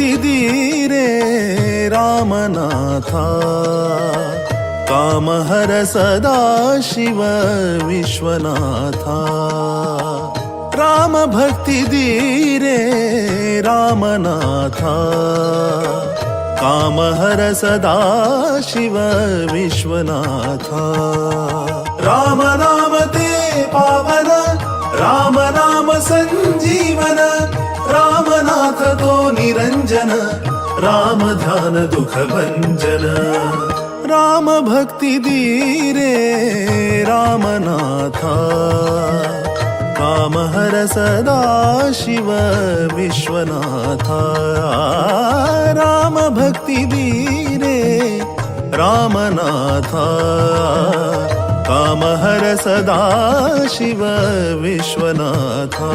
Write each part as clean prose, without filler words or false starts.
भक्ति दी रे रामनाथा, कामहर सदा शिव विश्वनाथा। राम भक्ति दी रे रामनाथा, कामहर सदा शिव विश्वनाथा। राम नाम ते पावन, राम नाम संजीवन, रामनाथ तो निरंजन, राम ध्यान दुख भंजन। राम भक्ति दी रे रामनाथा, कामहर सदा शिव विश्वनाथा। राम भक्ति दी रे रामनाथा, कामहर सदा शिव विश्वनाथा।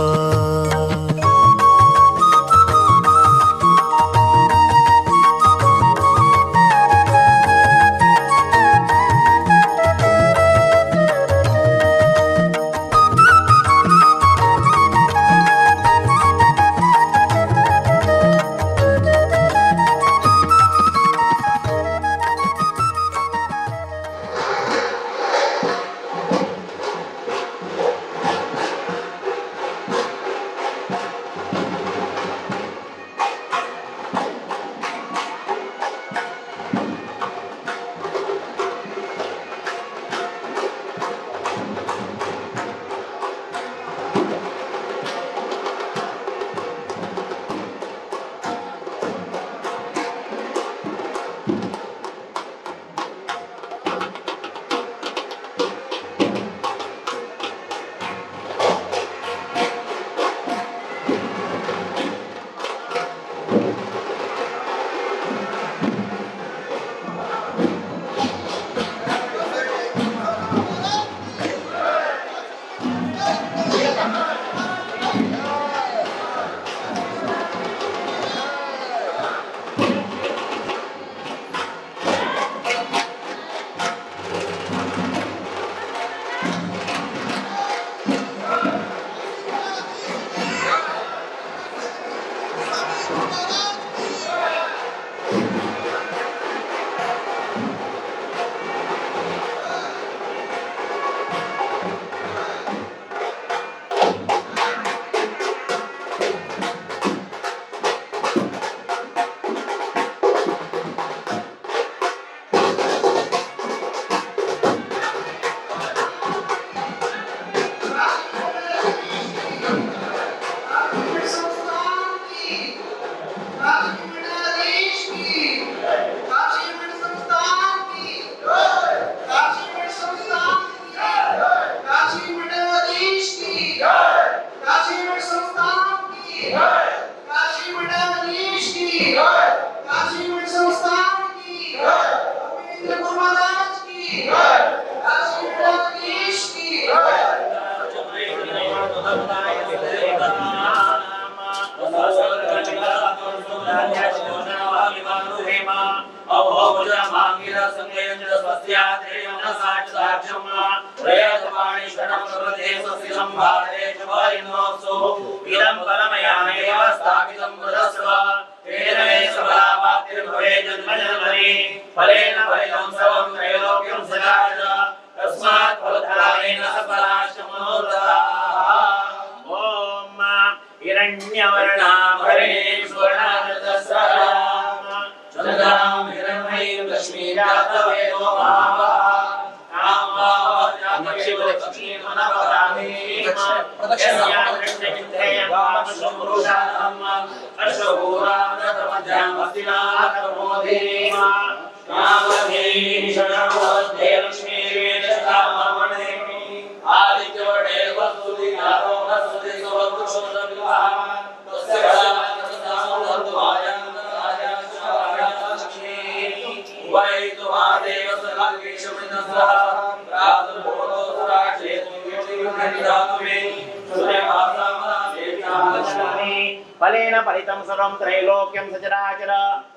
फलेन फलितं सर्वं त्रैलोक्यं सचराचर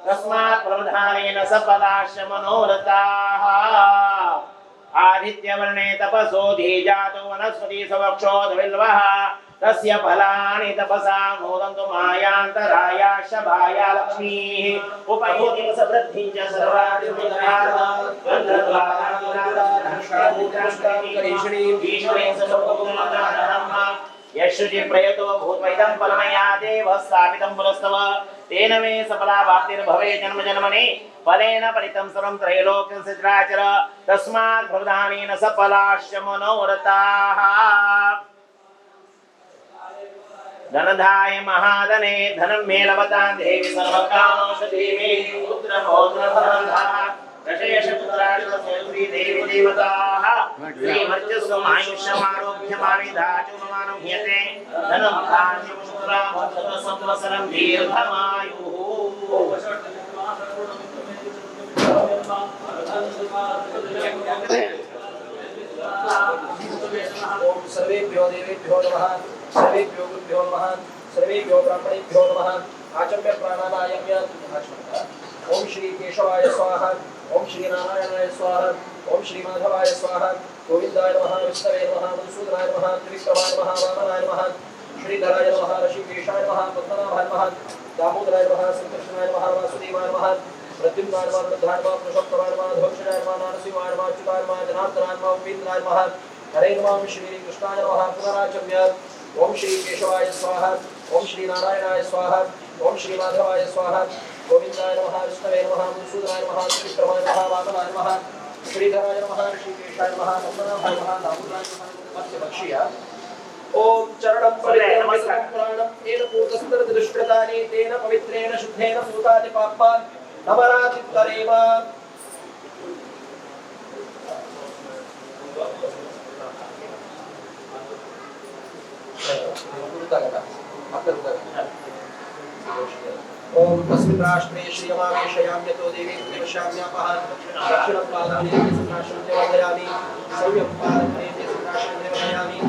तस्मात् प्रधानेन सफलाश्च मनोरथाः। आदित्यवर्णे तपसो धीजातो वनस्पति सवक्षो धविल्वः तस्य फलानि तपसा मोदन्तु मायान्तराया शभाया लक्ष्मीः उपभूतिं समृद्धिं च सर्वादिषु यशुचि प्रयतो भूत्वा इदं फलमया देव स्थापितं पुनस्तव तेन मे सफला प्राप्तिर्भवे जन्म जन्मनि फलेन फलितं सर्वं त्रैलोक्यं सचराचर तस्मात् प्रधानेन सफलाश्च मनोरथाः। धनधाय महाधने धनं मे लभतां देवी सर्वकामौषधि मे पुत्रपौत्रफलदाः दशयशपुत्राश्वश्री देवी देवताः श्रीवर्चस्वमायुष्यमारोग्यमाविधाचुमानुह्यते धनं धान्यं पुत्रां दीर्घमायुः। ओम सर्वेभ्यो देवेभ्यो नमः, सर्वेभ्यो गुरुभ्यो नमः, सर्वेभ्यो ब्राह्मणेभ्यो नमः। आचम्य प्राणायाम्य ओम श्री केशवाय स्वाहा, ओम श्री नारायणाय स्वाहा, ओम श्री माधवाय स्वाहा, गोविंदाय नमः, विष्णवे नमः, मधुसूदनाय नमः, त्रिविक्रमाय नमः, वामनाय नमः, श्रीधराय नमः, ऋषिकेशाय नमः, पद्मनाभाय नमः, दामोदराय नमः, संकर्षणाय नमः, वासुदेवाय नमः, प्रद्युम्नाय नमः, रुद्राय नमः, पुरुषोत्तमाय नमः, धोक्षणाय नमः, नरसिंहाय नमः, अच्युताय नमः, जनार्दनाय नमः, उपेन्द्राय नमः, हरे नमः, श्री कृष्णाय नमः। पुनराचम्य ओम श्री केशवाय स्वाहा, ओम श्री नारायणाय स्वाहा, ओम श्री माधवाय स्वाहा, गोविंदाय नमः, विष्णवे नमः, मधुसूदनाय नमः, त्रिविक्रमाय नमः, वामनाय नमः, श्रीधराय नमः, ऋषिकेशाय नमः, पद्मनाभाय नमः, दामोदराय नमः, मध्यपक्षीय ओम चरणं परिक्रम्य प्राणं येन पूतस्तरदुष्कृतानि तेन पवित्रेण शुद्धेन पूतानि पापान् नमरातितरेव। ओम तस्मिन् राष्ट्रे श्रियमावेशयाम्यतो देवी प्रतिपश्याम्यापः दक्षिणं पादं सन्नाशं देवदयामि सव्यं पादं सन्नाशं देवदयामि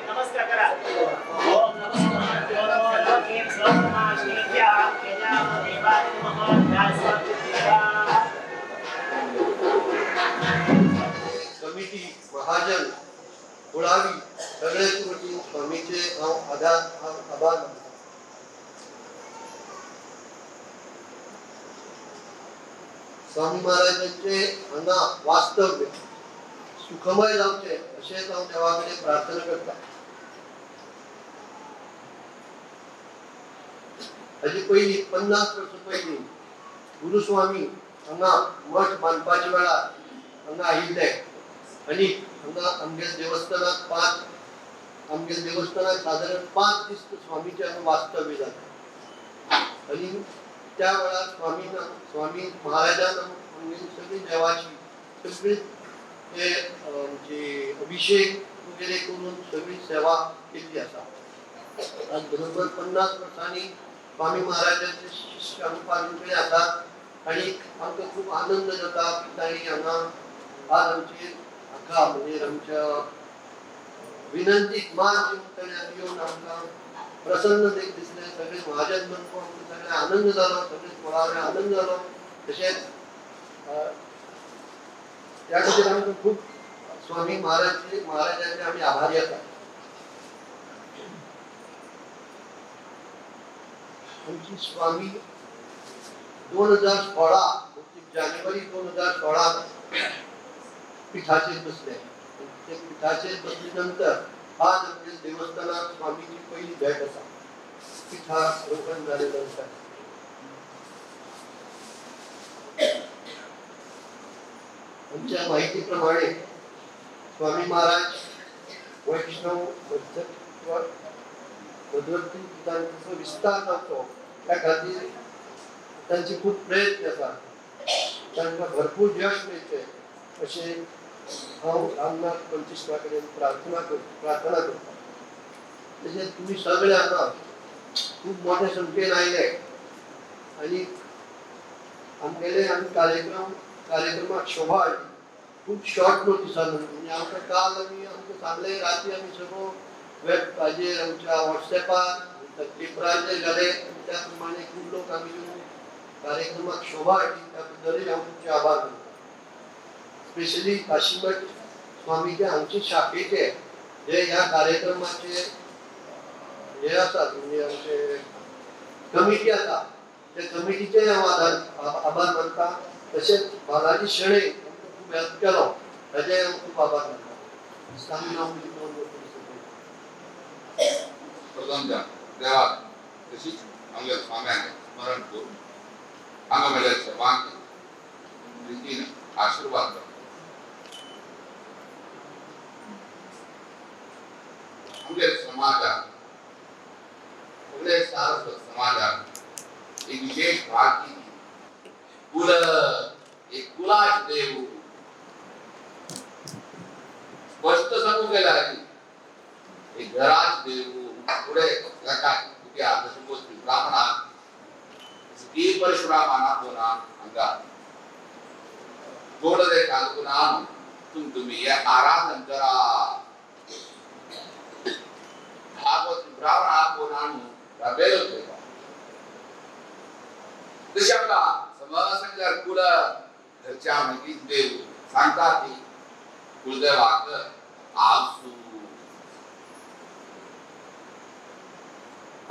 नमस्कार करा। कमिटी महाजन कुळावी सगळ्याच वतीन स्वामीचे हांव आभार मानता. स्वामी महाराजांचे हांगा वास्तव्य सुखमय जावचें अशेंच हांव देवा कडेन प्रार्थना करता. हाजे पयलीं 50 वर्सां पयलीं गुरुस्वामी हांगा मठ बांदपाच्या वेळार हांगा आयिल्ले आनी हांगा आमगे देवस्थानाक सादारण 5 दीस स्वामीचें हांगा वास्तव्य जालें आनी त्या वेळार स्वामी महाराजान आमगे सगळी देवाची सगळी ते आमची अभिषेक वगैरे करून सगळी सेवा केल्ली आसा. आज बरोबर 50 वर्सांनी स्वामी महाराजांचे शिष्य आमकां कडेन आसात आनी आमकां खूब आनंद जाता की तांणी हांगा आज आमची हाका म्हणजे आमच्या विनंतीक मान दिवन तांणी येवन आमकां प्रसन्न दिसलें. सगळे महाजन म्हणून आमकां सगळे आनंद जालो, सगळे कुळावे आनंद जालो. तशेंच त्या खातीर आमकां खूब स्वामी महाराजांचे आमी आभारी आसा. आमची स्वामी 2016 जानेवारी 2016 पिठाचेर बसले. ते पिठाचेर बसले नंतर आज आमच्या देवस्थानात स्वामीची पहिली भेट आसा पिठा रोपण जाले नंतर. आमच्या माहितीप्रमाणे स्वामी महाराज वैष्णव मध्यवर्ती सिद्धांताचो विस्तार जावचो त्या खातीर तांचे खूब प्रयत्न आसा. तांकां भरपूर यश मेळचें अशें हांव रामनाथ पंचेश्वरा कडेन प्रार्थना करता. तशेंच तुमी सगळे हांगा खूब मोठ्या संख्येन आयले आनी आमगेले आमी कार्यक्रमाक शोभा हाडली. खूब शॉर्ट नोटिसान म्हणजे आमकां काल आमी आमकां सांगलें, राती आमी सगळो वेब हाजेर आमच्या वॉट्सॅपार पेपराचेर घाले आनी त्या प्रमाणे खूब लोक आमी येवन कार्यक्रमाक शोभा हाडली. त्या बद्दलूय हांव तुमचे आभार मानता. स्पेशली काशीमठ स्वामीचे आमचे शाखेचे जे ह्या कार्यक्रमाचे हे आसात म्हणजे आमचे कमिटी आसा त्या कमिटीचेय हांव आभार मानता. तशेंच बालाजी शेणै आमकां खूब हेल्प केलो ताजेय हांव खूब आभार मानता. प्रथम देवाक तशीच आमच्या स्वाम्याने स्मरण करून हांगा मेळ्ळ्या सर्वांक प्रितीन आशीर्वाद करता. आमच्या समाजात सगळे सारस्वत समाजात एक विशेष भाग की कुल एक कुलाच देव स्पष्ट सांगू गेला की एक घराच देव पुढे ब्राह्मणा ती परशुरामाना कोणा हांगा गोड रेखा तुम तुम्ही आराधन करा. भागवत ब्राह्मणा कोणानु रबेलो देवा तशी आपला समसंगर कुल घरच्या मागीर देव सांगता ती कुलदेवाक आपसू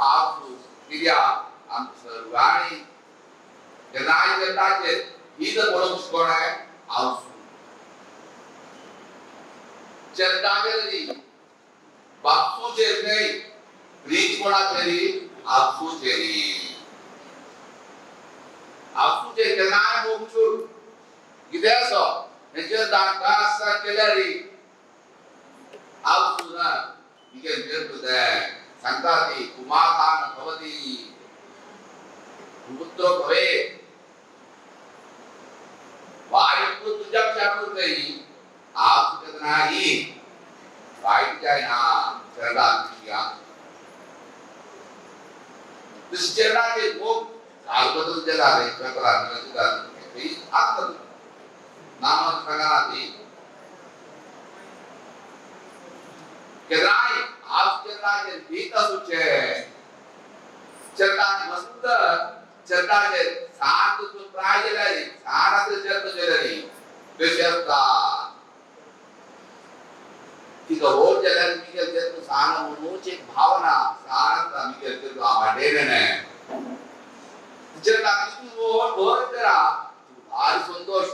आपसू कित्याक आमकां सर्वांनी जेन्नाय जेन्नाचेर ही जर पळोवंक कोण आहे आवसू चंदाचेर बापसूचेर न्हय प्रीत कोणाचेरी आपसूचेरी आपसूचेर केन्नाय मोग सोड कितें आसा हेचेर दाखा आसा केल्यार आपसू ना कितें सांगता ती कुमातान भवती पुत्र भवे वाईट तुझ्या नाही आप नाही वाईट जायना चरणाचे मोग कालबद्दल जे झाले नाम सांगा ती केन्नाय आप चरणाचेर भीत आसूचे चरणान मस्त चरणाचेर सान तुजो प्राय जाल्यार सान आसा चरण जाल्यार कशें आसता तिका व्हड भारी संतोष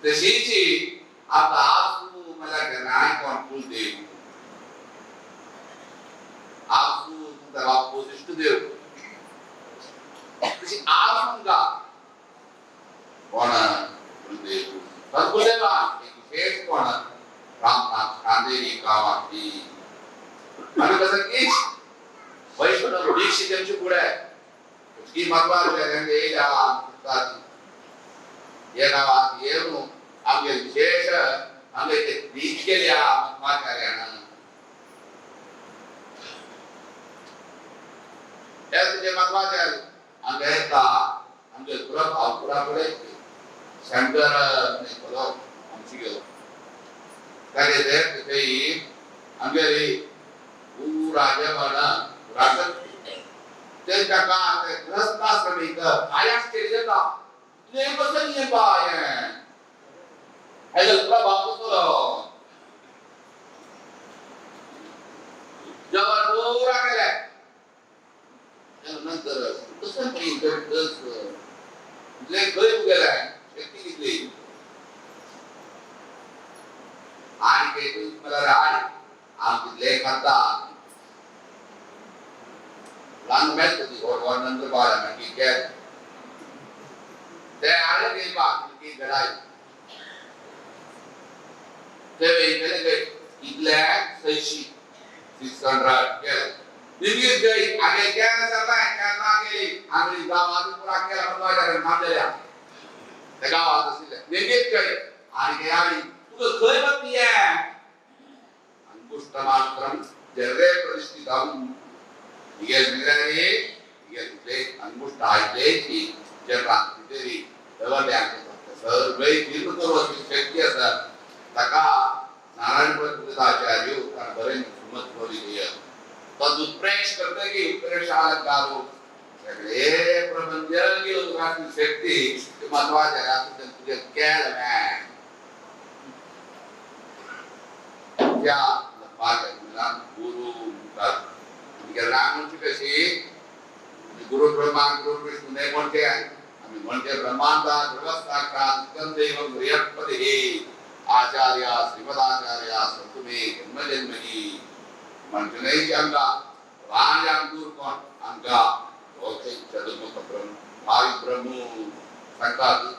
तशीच आता आसू मला नाही कोण कुलदेव आसू तुमचा बापू इष्टदेव तशी आसूंगा कोण कुलदेव तर कुलदेवा एक विशेष कोण रामनाथ खांदेरी गावातली आणि कसं की वैष्णव दीक्षित त्यांची पुढे की महत्वाचे या गावात येऊन आमचे विशेष आमचे ते दीक्ष केल्या मध्वाचार्यानं त्याचे मध्वाचार्य आमच्या येता आमचे पुरा भाव पुरा पुढे शंकर आमची गेलो तागे ते आमगे पूरा जेवण रासत त्यांच्या काळात गृहस्थाश्रमीक आयास केली जाता तुझे कसं नियम पाय हायला तुला बापूस जेवण पुरा केलंय नंतर कसं तुझे खंय गेलाय शक्ती कितली आणि ते मला राय आमचे खाता लहान मेळटा ती गोड नंतर बाळा मागीर केल ते आले घेवपाक की घडाय ते वयतले खंय इतले सयशी 600 केले निगीत गई आगे केल सरलाय केल ना केली आमी गांवांत पुरा केला पण नामलेल्या त्या गांवांत आशिल्ले निगीत गई आनी आमी तुका खंय वतली अंगुष्ठ मात्रम जर्रे प्रतिष्ठितम अंगुष्ठ आयलेची जर्रा तितेरी सगळे जीर्ण करू शक्ती आसा ताका नारायण आचार्य बरें सुमत करी तदुत्प्रेक्ष करतकी उत्प्रेक्ष अलंकारो सगळे प्रबंध शक्ती मध्वाचार्य तुझे केल त्या गुरु राम म्हणचे कशी गुरु ब्रह्मा गुरु विष्णू नाही म्हणते आम्ही म्हणते ब्रह्मांडा ध्रुवसाक्षात देव बृहस्पती आचार्य श्रीमदाचार्य सतुमे जन्मजन्मनी म्हणते नाही की आमका राजा दूर कोण आमका चतुर्मुख ब्रह्म भावी ब्रह्म सांगतात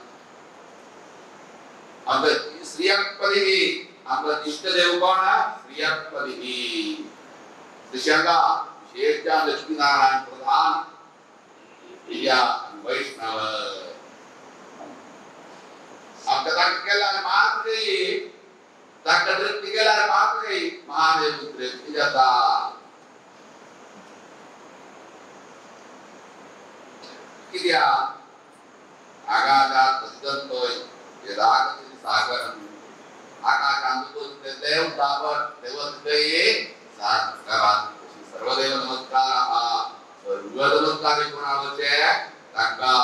आमचा श्रीयपदी आमचा इष्टदेव कोण श्रीयपदी दिशांगा विशेषतः लक्ष्मीनारायण प्रधान या वैष्णव आमच्या ताका केल्यार मात्र ताका तृप्ती केल्यार मात्र महादेव तृप्ती जाता कित्याक आगाधात प्रसिद्धोय सागर आकाशांत देव तापट देव सागरात सर्वदेव नमस्कार सर्व नमस्कार कोणावचे ताका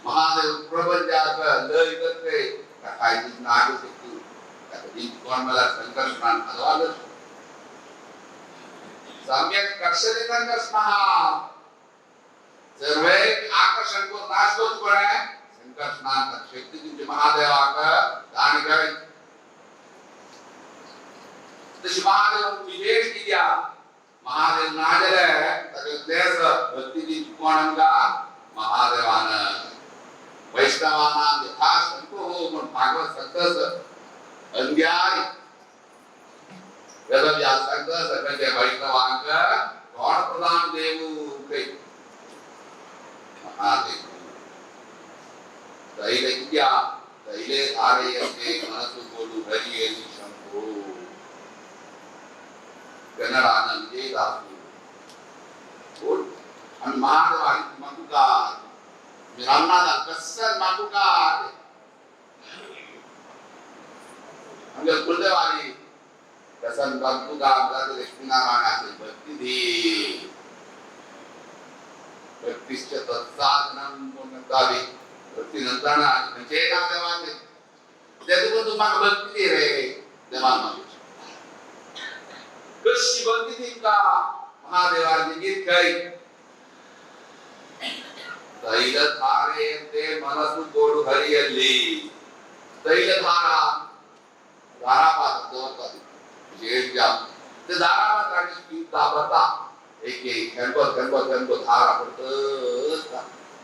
महादेव प्रपंचाक लय करते ताका नाग शक्ती ताका कोण मला संकर्षण अदवाल सम्यक कर्षते संकर्षणः सर्वे आकर्षण को नाश करचो कोण संकर्षणान शक्ती तुमचे महादेवाक दान कर तशी महादेव विशेष कित्याक महादेव ना जाल्यार ताका क्लेश भक्ती दिवची कोण आमकां महादेवान वैष्णवानां यथा शंकुः म्हूण भागवत सांगता अंग्यारी वेदव्यास सांगता सगळ्या वैष्णवांक कोण प्रधान देव खंय महादेव तैले कित्याक तैले धारयते मनसु बोलू हरि शंभो कन्नडान विजयदासू बोल आमी महादेवाक मागुकार रामनाथाक कस्सल मागुकार आमच्या कुलदेवाली कसन मागुकार लक्ष्मीनारायणाची भक्ती दी भक्तीश्च तत्साधनं म्हणटाली भक्ती नंतर खंयचेय नांव देवाचें तें तुका तूं म्हाका भक्ती दी रे देवान मागची कशी भक्ती दिका महादेवाची गीत खंय ತೈಲಧಾರೆಯಂತೆ ಮನಸ್ಸು ಕೊಡು ಹರಿಯಲ್ಲಿ. ತೈಲಧಾರಾ धारापात दवरता विशेष ते धारापात आनी दाबता एक एक थेंबो थेंबो थेंबो धारा पडत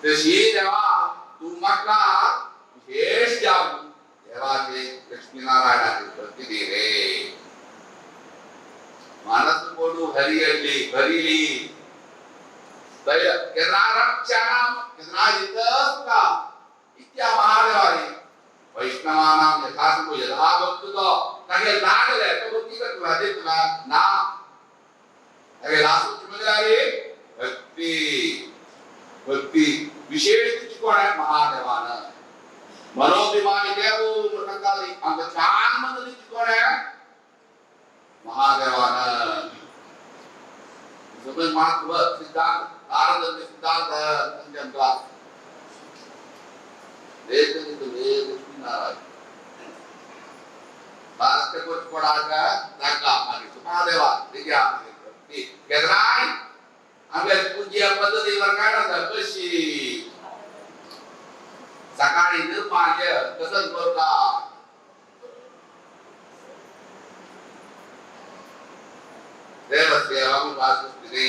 तशी देवा तूं म्हाका विशेष जावन देवाचे लक्ष्मीनारायणाचे भक्ती दी रे. मानस कोडू हरियल्ली हरिली केन्ना रक्षाणाम केन्ना दितस तुका इत्या महादेवारी वैष्णवानाम यथासंभव यथा भक्त तो तागे लागले तो भक्ती करतला दितला ना तागे लासूच म्हणल्यार भक्ती. भक्ती विशेष तुझी कोण आहे महादेवान. मनोभिमानी देव सांगताली आमकां छान मन दिची कोण आहे महादेवान. सगळं महत्व सिद्धांत तारतम्य सिद्धांत आमकां लक्ष्मीनारायण महादेवा केन्नाय आमगे पूजा पद्दतीवर काय आसा कशी सकाळी निर्माल्य कसं करता देवस्य वासुस्थिते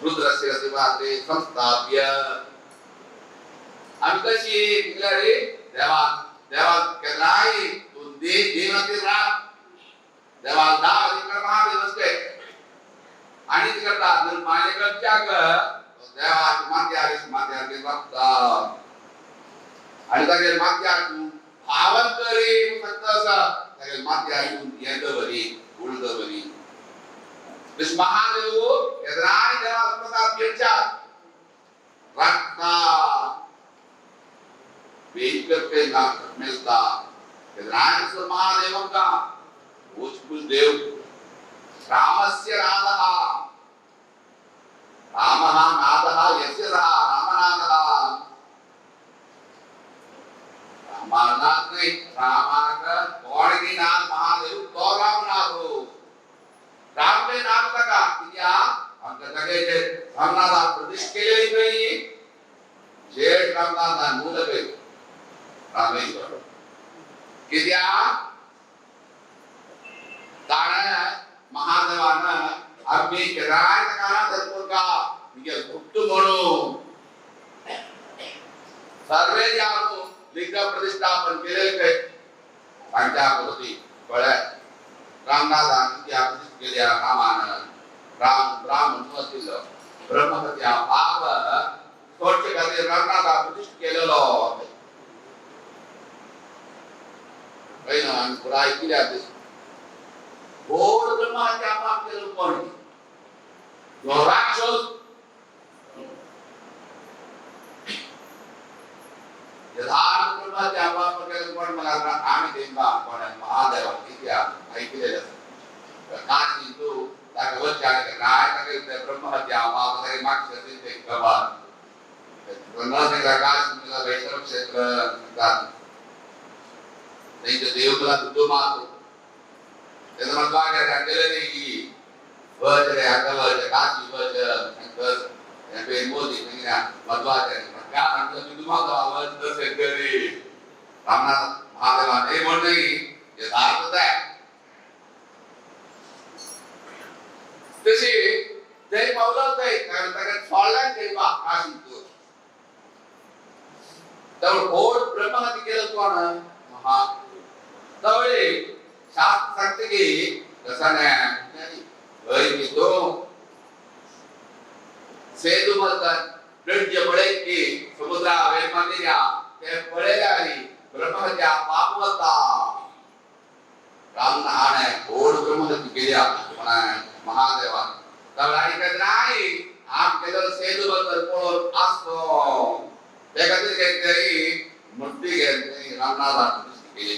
रुद्रस्य शिवाते संस्थाप्य. आमी कशी म्हटल्यार रे देवा देवा केन्नाय तूं दी दी रात देवा धा महादेव आसते आनी कितें करता निर्माल्य करच्याक देवाच्या माथ्यार माथ्यार राखता आनी तागेर माथ्यार तूं भावन करी सांगता आसा तागेर माथ्यार येवन हें दवरी उल दवरी. महादेव केन्नाय देवा प्रसाद घेवच्याक राखता करते मिलता महादेव का देव रामस्य नादः रामः नादः यस्य सः रामनाथः. रामनाथ न्हय रामाक कोणगी नाथ महादेव तो रामनाथ. रामले नाथ ताका कित्याक आमकां तागेले रामनाथा प्रतिश्ठ केलेली खंय जेठ रामनाथान मूल खंय रामेश्वर. कित्याक ताणें महादेवान आमी केन्नाय ताका ताका मुगे भक्त म्हणून सर्वे जावन लिंग प्रतिष्ठापन केलेले खंय तांच्या पद्दती कळ्ळें. रामनाथान कित्याक प्रतिश्ठ केल्या रामान राम राम म्हणून आशिल्लो ब्रह्महत्या पाप सोडचे खातीर रामनाथा प्रतिश्ठ केलेलो. आमी पुराय कित्याक घोर ब्रह्महत्या पाप केलो कोण तो राक्षस. यथार्थ ब्रह्महत्या पाप केलो कोण मला आमी तेंकां कोण महादेवा कित्याक आयकिलेलें आसा. काशी तूं ताका वचच्याक नाय ताका ब्रह्महत्या पाप ताका मागशें तें खबर काशी वैष्णव क्षेत्र तांच्या देवकुला दुद्दो मारतो तेन्ना म्हाका गेले की वच रे हाका वच काशी वच शंकर मोदी मध्वाचार्य बिंदू मारतो वच तशें करी रामनाथ महादेवान हे म्हणटा की यथार्थता तशी ते पावलं ते ताका सोडल्यान थंय काशी तूं तर होड ब्रह्महत्या केलं कोण महा तवळे शास्त्र सांगते की रसाने हय की तो सेतू म्हणतात ब्रज पळय की समुद्रा वेलमांदिऱ्या ते पळयले आनी ब्रह्महत्या पाप वता. राम हाणे होड ब्रह्महत्या केल्या महादेवान. तवळे आनी केन्नाय आम केदो सेतू बंदर पळोवन आसलो ते खातीर कितें मूर्ती घेतली रामनाथान प्रतिश्ठा केली.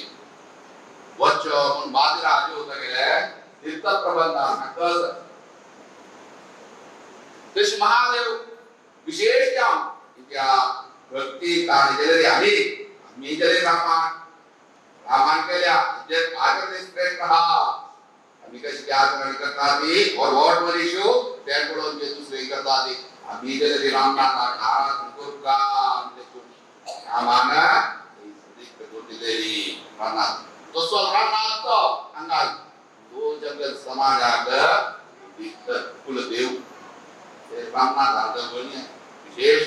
वच्चो म्हूण बादिराज गेले तीर्थ प्रबंध तशी महादेव विशेष जावन कित्याक भक्ती ताणें केलेली आहे आमी केले रामान रामान केल्या जे आचरण श्रेष्ठ आहा. आमी कशी आचरण करता ती और what मनीशू ते पळोवन जे दुसरे करता ती आमी तरी रामनाथाक आराधन करूं रामान करून दिलेली रामनाथ तसो रामनाथ तो हांगा तो जंगल समाजाक कुलदेव रामनाथ विशेष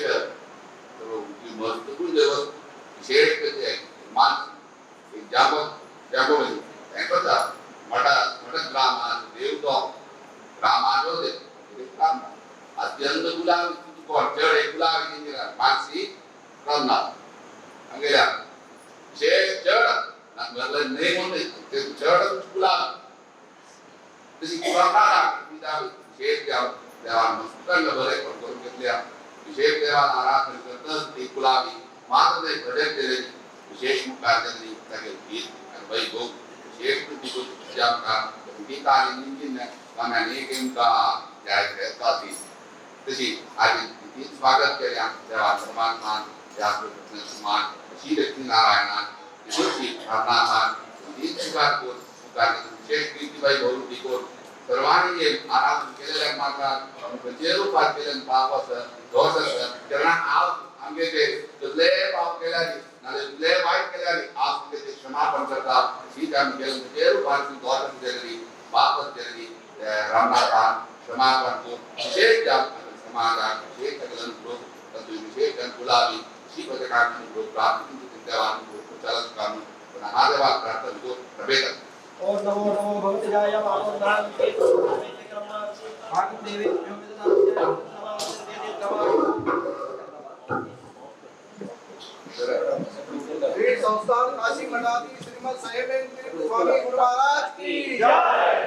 मस्त कुलदेव विशेष मान जागो जागो हें मठ मठ ग्रामात देव तो रामाचो देव रामनाथ अत्यंत गुलाब कोण चड एक गुलाब मानसी रामनाथ हांगेल्या विशेष चड न्हय म्हणून चड गुलाब तशी रामनाथाक विशेष देवान मस्त बरें करून घेतल्या विशेष देवान आराधन करतच ती गुलाबी मात्र ते भजन केले विशेष मुखार त्यांनी तागेले गीत वैभोग विशेष गीता तशी आजी स्वागत केल्या देवा परमात्मान त्या समान श्री लक्ष्मीनारायणान रामनाथान स्वीकार करून मुखार विशेष कीर्तिबाई भौरुती करून सर्वांनी जे आराधन केलेल्या माता खंयचे रूपात केल्यान पाप आसत दोश आसत तेन्ना हांव आमगे ते कसले पाप केल्यार नाजाल्यार कसले वायट केल्यार हांव तुमगे ते क्षमापण करता अशीच आमी केलें खंयचे रूपात दोश आसली पाप आसली रामनाथान क्षमापण करून विशेष समाजाक विशेष अनुग्रह तातूंत विशेष गुलाबी अशी पदकांची प्राप्त देवान चालत काम महादेवाक प्रार्थना करून रबेता. ओम नमो नमो भगवते जाय पावनां भागं देवी श्री संस्थान काशी मठाधीश श्रीमद साहेबेंद्र स्वामी गुरु महाराज की जय.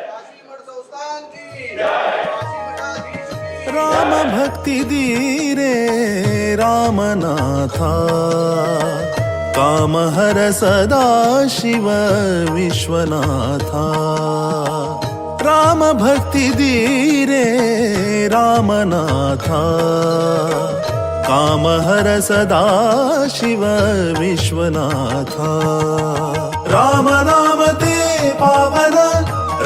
काशी मठ संस्थान की जय. काशी मठाधीश की. राम भक्ति दीरे रामनाथा काम हर सदा शिव विश्वनाथा. राम भक्ति दीरे रामनाथा काम हर सदा शिव विश्वनाथा. राम नाम ते पावन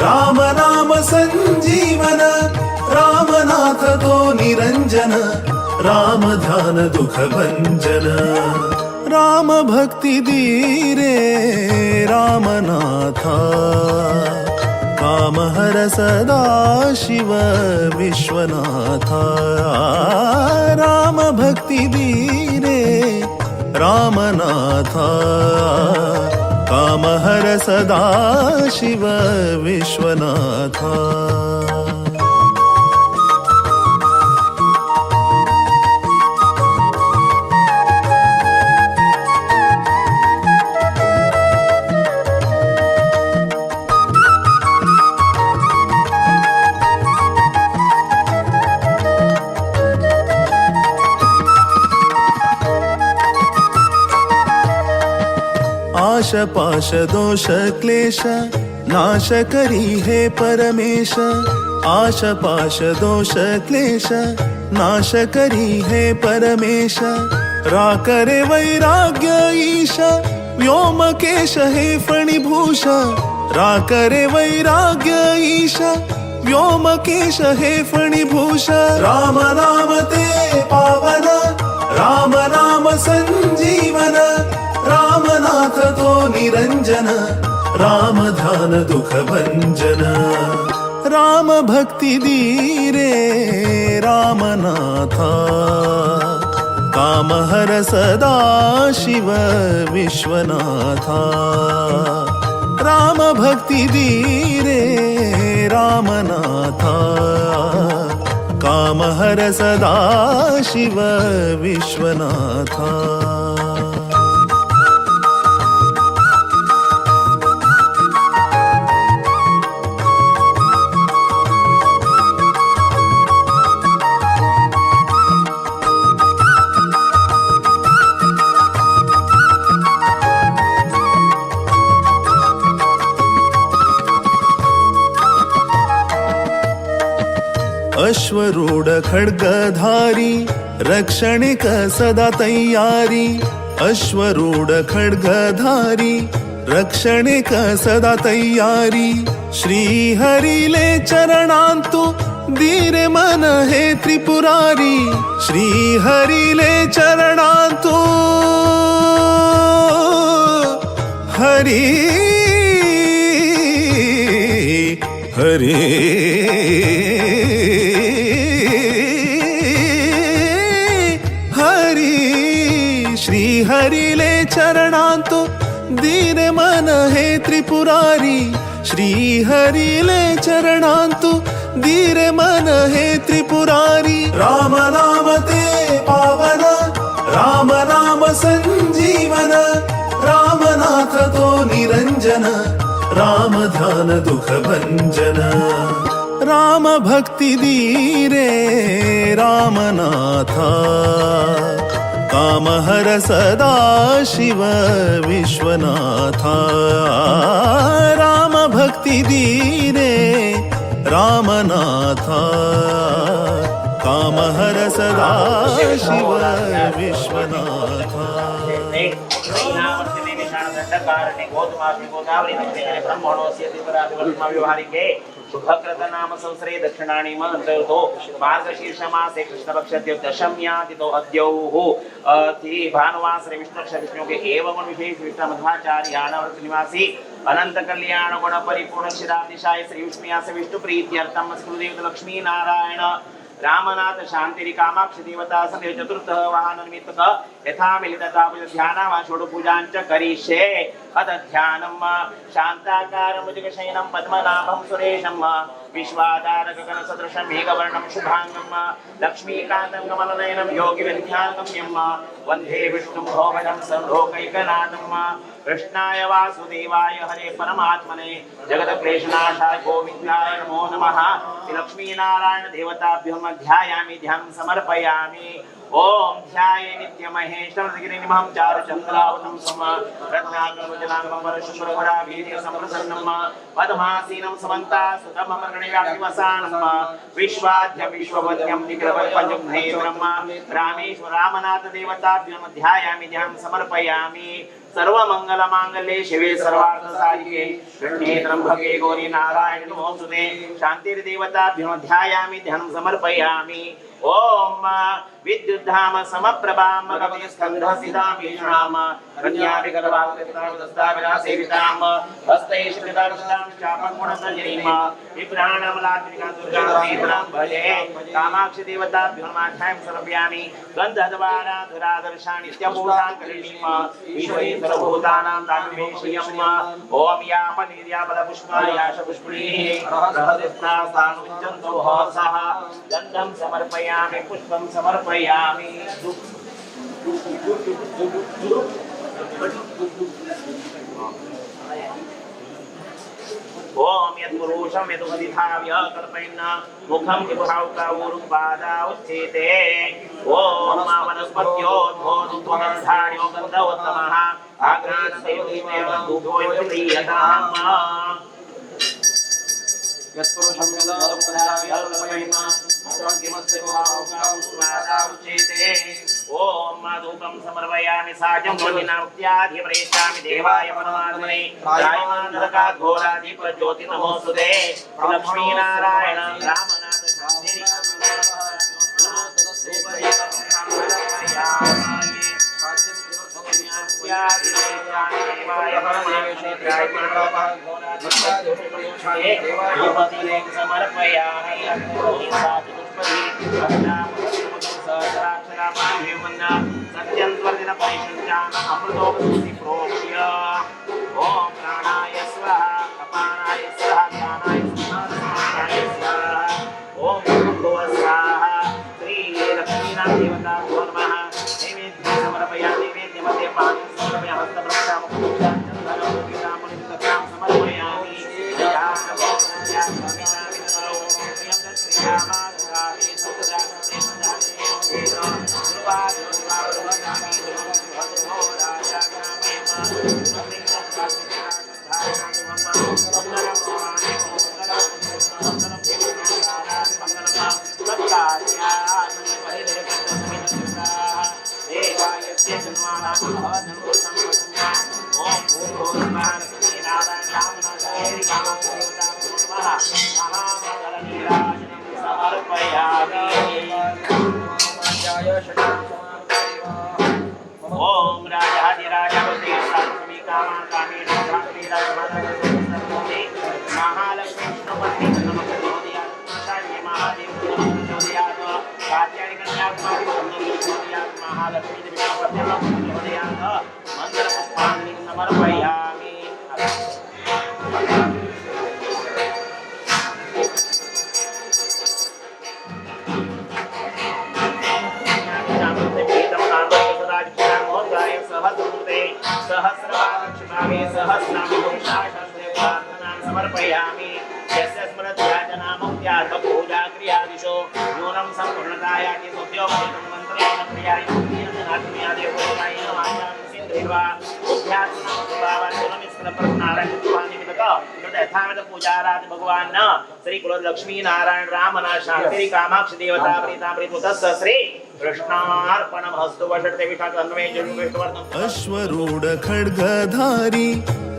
राम नाम संजीवन रामनाथ तो निरंजन राम ध्यान दुख भंजन. राम भक्ति दीरे रामनाथा काम हर सदा शिव विश्वनाथा. राम भक्ति दीरे रामनाथा काम हर सदा शिव विश्वनाथा. आश पाश दोष क्लेश नाश करी हे परमेश. आश पाश दोष क्लेश नाश करी हे परमेश. राकरे वैराग्य ईश व्योमकेश हे फणिभूष. राकरे वैराग्य ईश व्योमकेश हे फणिभूष. राम नाम ते पावन राम नाम संजीवन रामनाथ तो निरंजन राम ध्यान दुख भंजन. राम भक्ति दीरे रामनाथा काम हर सदा शिव विश्वनाथा. राम भक्ति दीरे रामनाथा काम हर सदा शिव विश्वनाथा. अश्वरूढ खड्गधारी रक्षणिक सदा तयारी. अश्वरूढ खड्गधारी रक्षणिक सदा तयारी. श्री हरिले चरणांतु धीरे मन हे त्रिपुरारी श्री हरिले चरणांतु हरी हरी हरी श्री हरिले चरणांतु धीरे मन हे त्रिपुरारी श्री हरिले चरणांतु धीरे मन हे त्रिपुरारी। राम नाम ते पावन राम नाम संजीवन रामनाथ तो निरंजन राम ध्यान दुख भंजन राम भक्ती धीरे रामनाथा कामहर सदा शिव विश्वनाथा राम भक्ती धीरे रामनाथा कामहर सदा शिव विश्वनाथा। शुभकृत नाम संसरे दक्षिणाणी मंत्रतो मार्गशीर्ष मासे कृष्णपक्षस्य दशम्यातिथौ अद्यौः भानुवासरे विष्णुपक्ष विष्णु के एवं गुण विशेष विष्णु मध्वाचार्याणाव्रत निवासी अनंत कल्याण गुण परिपूर्ण क्षीराब्दिशाय श्री विष्णुयास विष्णु प्रीत्यर्थम गुरुदेव लक्ष्मी नारायण रामनाथ शांतिरी कामाक्षी देवता समेत चतुर्थ वाहन निमित्तक यथा मिलितता ध्यानावा षोडपूजांच करिष्ये। अथ ध्यानं शांताकारं भुजगशयनं पद्मनाभं सुरेशं विश्वाधार गगनसदृशं मेघवर्णं शुभांगं लक्ष्मीकान्तं कमलनयनं योगिविध्यागम्यं वन्दे विष्णुं भोगदं सर्वलोकैकनाथं कृष्णाय वासुदेवाय हरे परमात्मने जगत्क्लेशनाशाय गोविन्दाय नमो नमः। लक्ष्मीनारायण देवताभ्यो ध्यायामि ध्यानं समर्पयामि। ओम ध्याये नित्यमहेशं गिरिनिभं चारुचन्द्रावतं सम रत्नाकरवजनागमं वरशुभ्रघोराभीर्यसम्प्रसन्नं पद्मासीनं समन्ता सुतममर्गणव्यापिवसानं विश्वाद्य विश्ववद्यं निग्रहपञ्चनेत्रं रामेश्वर रामनाथ देवताभ्यो ध्यायामि ध्यानं समर्पयामि। सर्वमंगलमांगल्ये शिवे सर्वार्थसाधिके शरण्ये त्र्यंबके गौरी नारायण नमोस्तुते। शांतिर्देवताभ्यो ध्यायामि ध्यानं समर्पयामि। ओम विद्युद्धाम समप्रभाम कविस्कंधसितामीषणाम कन्याभिकरवागतादस्ताविरासेविताम हस्तैश्वरितां चापगुणसंजरीम विभ्राणमलात्मिकां दुर्गानेत्रां भजे। कामाक्षि देवताभ्यो नमः समर्पयामि। गन्धद्वारा धुरादर्शानि नित्यभूतां करिणीम ईश्वरी सर्वभूतानां दानवेश्वयम्। ओम यापनिर्याबलपुष्पायाशपुष्पिणीः रहस्यस्नासानुच्चन्तो हसः। गन्धं समर्पयामि, पुष्पं समर्पयामि। ओम यत्पुरुषं यदुपदिधाव्य कल्पयन् मुखं विभावकावुरुपादाउच्चेते। ओम वनस्पत्योद्भोदुत्वगन्धार्यो गन्धोत्तमः आघ्राणसेवितेव धूपोऽयं। यत्पुरुषं यदुपदिधाव्य कल्पयन् मुखं विभावकावुरुपादाउच्चेते। ओम धूपं समर्पयामि साजं वनिनाउत्याधिप्रेषामि देवाय परमात्मने रायमानरकात् घोराधिपज्योति नमोस्तुते। लक्ष्मीनारायण रामनाथ समर्पयामि। सत्यं त्वर्दिन परिषञ्चान अमृतोपसुति प्रोक्ष्य। ओम प्राणाय स्वाहा, अपानाय स्वाहा, ज्ञानाय स्वाहा, समानाय स्वाहा। ओम भूर्भुवः स्वाहा। श्री लक्ष्मीनाथ देवताभ्यो नमः। नैवेद्यं समर्पयामि। नैवेद्यमध्ये पानं समर्पयामि। हस्तप्रक्षामं चन्दनं समर्पयामि। ओम राजाधिराजापते सात्मी कामा कामेश कामेराजमाता महालक्ष्मी विष्णुपत्नी नमः प्रचोदयात् शान्य महादेव नमः प्रचोदयात् कात्यायनी कन्याकुमारी नमः प्रचोदयात् महालक्ष्मी विष्णुपत्नी नमः प्रचोदयात् मंत्रपुष्पांजलिं समर्पयामि। समर्पयामि यस्य स्मृत्याजना मुक्त्यार्थ पूजा क्रियादिशो न्यूनं सम्पूर्णतायाति सद्योपदेशं मन्त्रेण क्रियाय पूजाराज भगवान श्री कुल लक्ष्मी नारायण रामना शांति कामाक्षि देवता प्रीतामृत श्री कृष्णार्पणमस्तु। अश्वरूढ खड्गधारी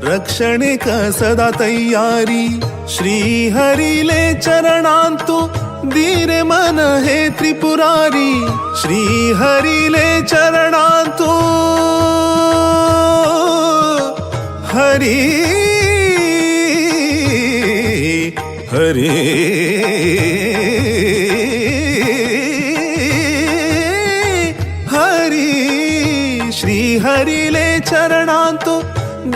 रक्षणे क सदा तयारी श्री हरिले चरणांतु धीरे मन हे त्रिपुरारी श्री हरिले चरणांतु हरी हरी हरी श्री हरिले चरणांतु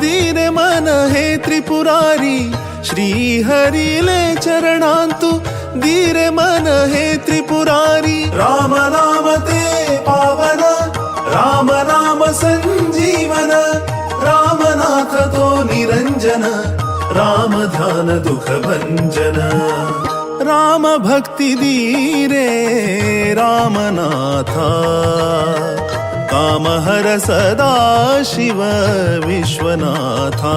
दीन मन हे त्रिपुरारी श्री हरिले चरणांतु दीर मन हे त्रिपुरारी राम नाम ते पावन राम नाम संजीवन रामनाथ तो निरंजन राम ध्यान दुख भंजन राम भक्ति दीरे रामनाथा कामहर सदा शिव विश्वनाथा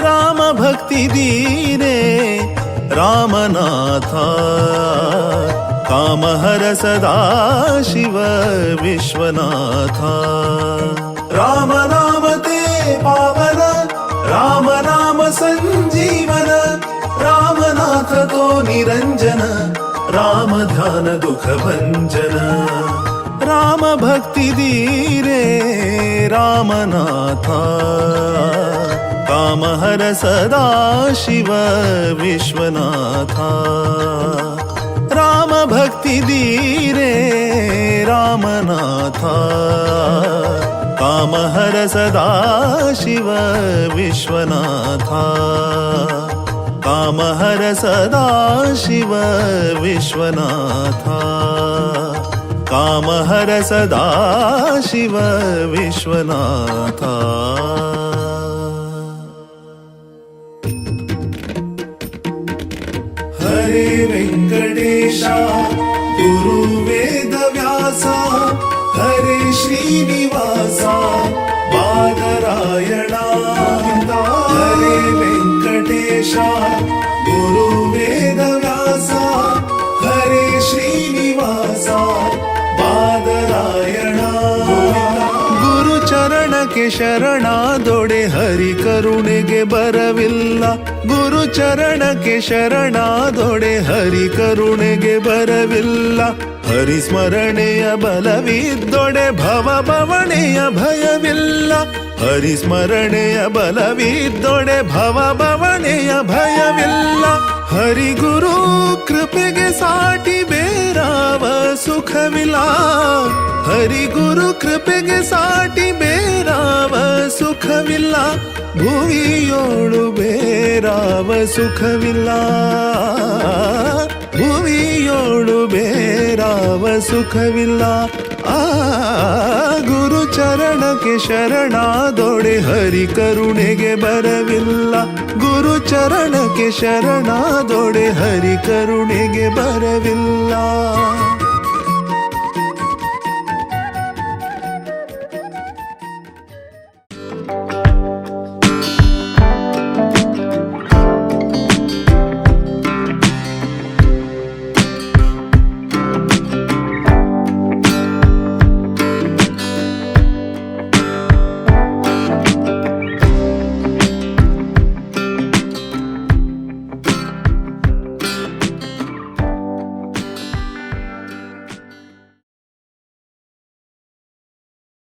राम भक्ति दीरे रामनाथा कामहर सदा शिव विश्वनाथा राम नाम ते पावन राम नाम संजीवन रामनाथ तो निरंजन राम ध्यान दुख भंजन राम भक्ति दीरे रामनाथा कामहर सदा शिव विश्वनाथा राम भक्ति दीरे रामनाथा कामहर सदा शिव विश्वनाथा कामहर सदा शिव विश्वनाथा कामहर सदा शिव विश्वनाथा। हरे वेंकटेशा गुरु वेद व्यासा हरे श्रीनिवासा बादरायणा हरे वेंकटेशा गुरु वेद व्यासा हरे श्रीनिवासा बादरायणा ಗುರು ಚರಣಕ್ಕೆ ಶರಣಾದೊಡೆ ಹರಿ ಕರುಣೆಗೆ ಬರವಿಲ್ಲ ಗುರು ಚರಣಕ್ಕೆ ಶರಣಾದೊಡೆ ಹರಿ ಕರುಣೆಗೆ ಬರವಿಲ್ಲ ಹರಿ ಸ್ಮರಣೆಯ ಬಲವಿದ್ದೊಡೆ ಭವ ಭವಣೆಯ ಭಯವಿಲ್ಲ ಹರಿ ಸ್ಮರಣೆಯ ಬಲವಿದ್ದೊಡೆ ಭವ ಭವಣೆಯ ಭಯವಿಲ್ಲ ಹರಿ ಗುರು ಕೃಪೆಗೆ ಸಾಟಿ ಬೇರಾವ ಸುಖವಿಲ್ಲ ಹರಿ ಗುರು ಕೃಪೆಗೆ ಸಾಟಿ ಬೇರಾವ ಸುಖವಿಲ್ಲ ಭುವಿಯೋಳು ಬೇರಾವ ಸುಖವಿಲ್ಲ ಭುವಿಯೋಳು ಬೇರಾವ ಸುಖವಿಲ್ಲ ಆ ಗುರು ಚರಣಕ್ಕೆ ಶರಣಾದೊಡೆ ಹರಿ ಕರುಣೆಗೆ ಬರವಿಲ್ಲ ಗುರು ಚರಣಕ್ಕೆ ಶರಣಾದೊಡೆ ಹರಿ ಕರುಣೆಗೆ ಬರವಿಲ್ಲ.